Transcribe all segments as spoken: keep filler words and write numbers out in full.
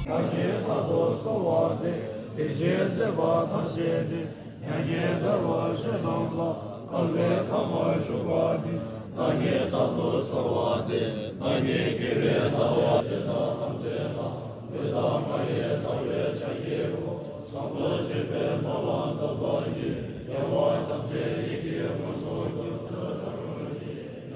བདག་གིས་རྟག་ཏུ་གསོལ་བ་འདེབས། དེ་བཞིན་གཟིགས་པ་ཐམས་ཅད་ནི། མྱ་ངན་འདའ་བར་གཤེགས་རྣམས་ལ། སྐལ་བའི་ཐ་མར་ཞུགས་པ་ནི། བདག་ཉིད་རྟག་ཏུ་གསོལ་བ་འདེབས། བདག་ཉིད་དགེ་བའི་རྩ་བ། དེ་དག་ཐམས་ཅད་དང་། ལུས་དང་ངག་ཡིད་དག་པའི་ཕྱག་རྒྱའི་སྒོ། བཟང་པོ་སྤྱོད་པའི་སྨོན་ལམ་བཏབ་པ་ཡིས། དགེ་བ་ཐམས་ཅད་ཡིད་ཀྱིས་མངོན་སུམ་དུ། དགེ་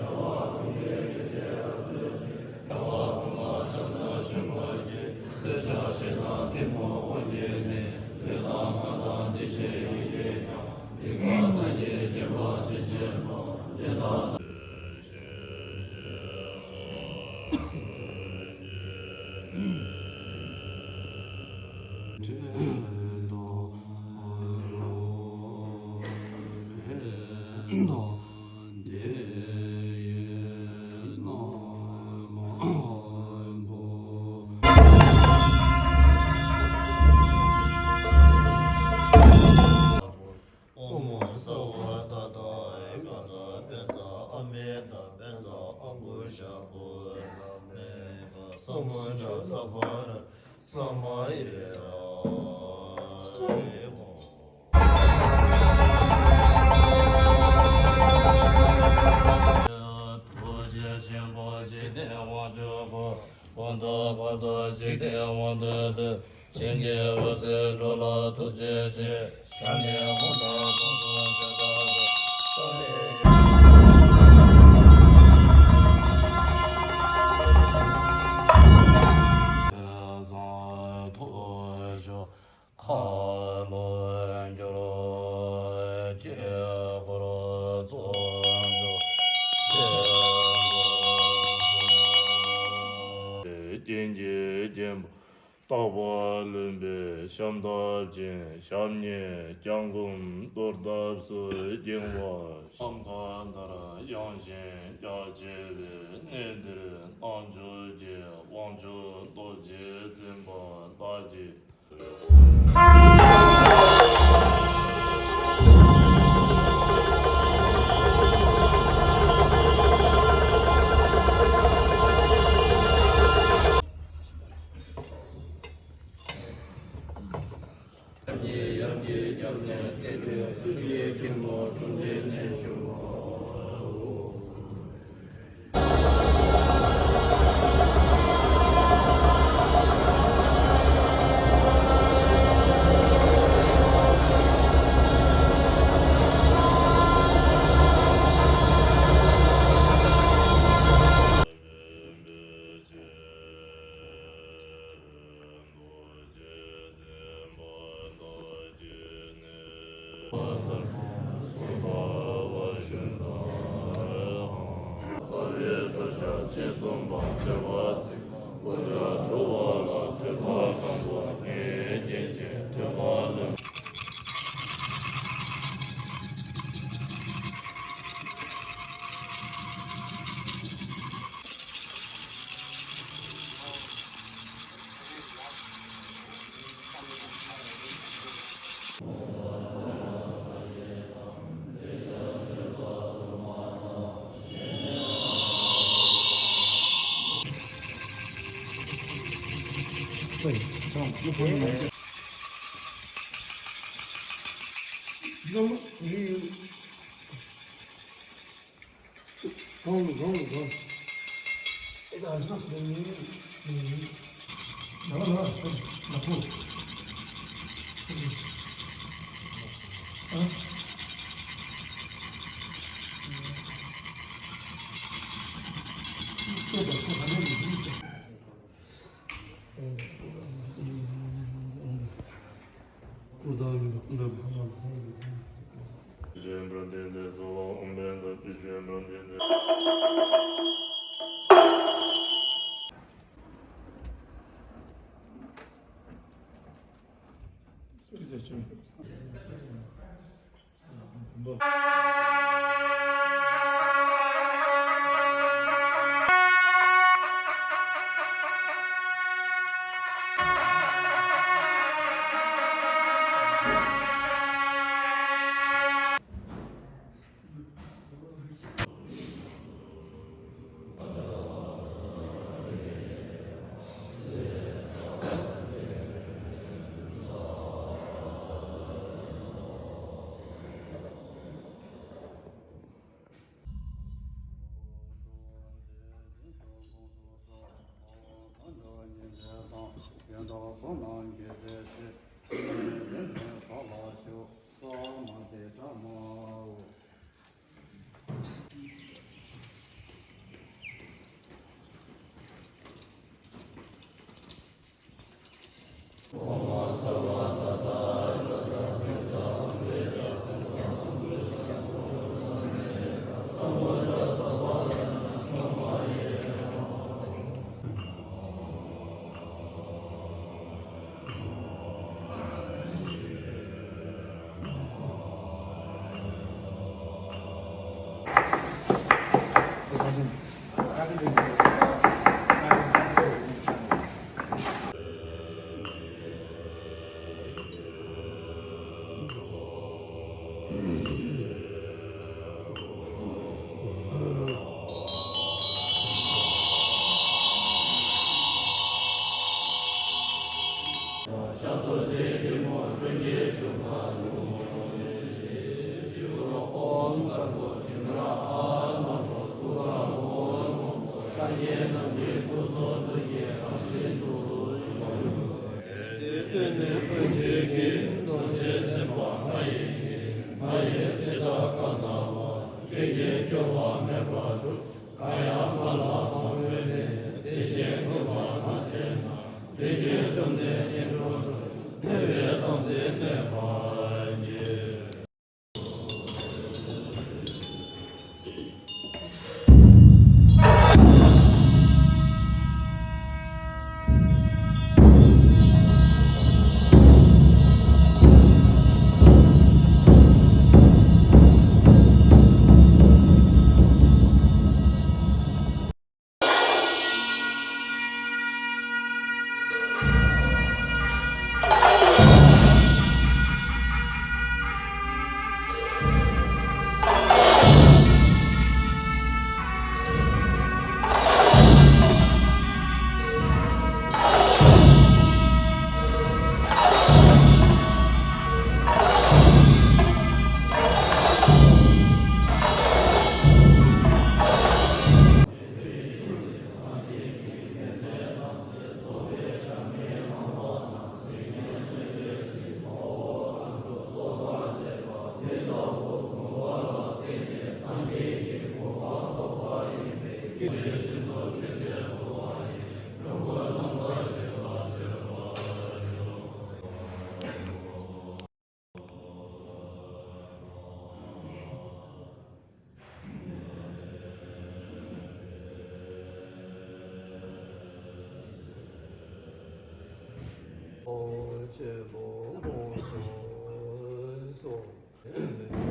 བ་ཀུན་གྱི་དགེ་རྒྱས་རབ་ཏུ་བྱུང་། དགེ་བ་ཀུན་ལ་ཕྱག་ན་བཅོལ་བར་བགྱི། འདོད་ཆགས་ཞེ་སྡང་གཏི་མུག་དབང་གིས་མིན། ལུས་དང་ངག་དང་བདེ་གཤེགས་ཡིད་ཀྱིས་ཀྱང་། སྡིག་པ་ལྷན་སྐྱེས་དགེ་བ་ཇི་བཞིན་པ། དེ་དག་ཨོཾ་སརྦ་ཏ་ཏ་ཨེ་ཀ་ཏ་པཉྩ་ཨ་མི་ཏ་པཉྩ་ཨ་ཀུ་ཤ་པུ་ན་མེ་ཀ་ས་མུ་ཅ་ས་པ་ར་ས་མ་ཡེ་ཨ་ཧོ། ཐུགས་རྗེ་ཆེན་པོ་འཇིག་རྟེན་དབང་ཕྱུག་པོ། ཀུན་ཏུ་བག་ཚ་འཇིག་རྟེན་དབང་དུ་སྡུད། བྱིན་གྱིས་འོད་གསལ་འགྲོ་ལ་ཐུགས་རྗེ་ཆེ། ཞབས་ནས་མོ་ལ་ཐོག་ཏུ་དེ་ལྟར་དུ། བསམ་ཐོབ་ཤོག་ཁ་ལོ་སྒྱུར་དཀྱིལ་འཁོར་རྫོགས་སོ། རྐྱེན་གྱིས་བརྒྱན་པ་རྟག་པ་ལོན་པའི་ཤམ་ཐབས་ཅན། ཞབས་གཉིས་བརྐྱང་བསྐུམ་གཏོར་ཐབས་སུ་བརྒྱན་པ། ནམ་མཁའ་ལྟར་ཡངས་ཤིང་རྒྱ་ཆེ་བའི་གནས་འདིར་རྣལ་འབྱོར་གྱི་དབང་ཕྱུག་རྡོ་རྗེ་འཛིན་པ་ལྷ་གཅིག་ཡབ་ཀྱི་སྐྱབས་གནས་ཏྲེ་ཏྲེ་སུ་ཡི་སྐྱིལ་མོ་ཀྲུང་གི་གནས་བཞུགས་སོ། ཆེན་པོ་དགོངས་སུ་གསོལ།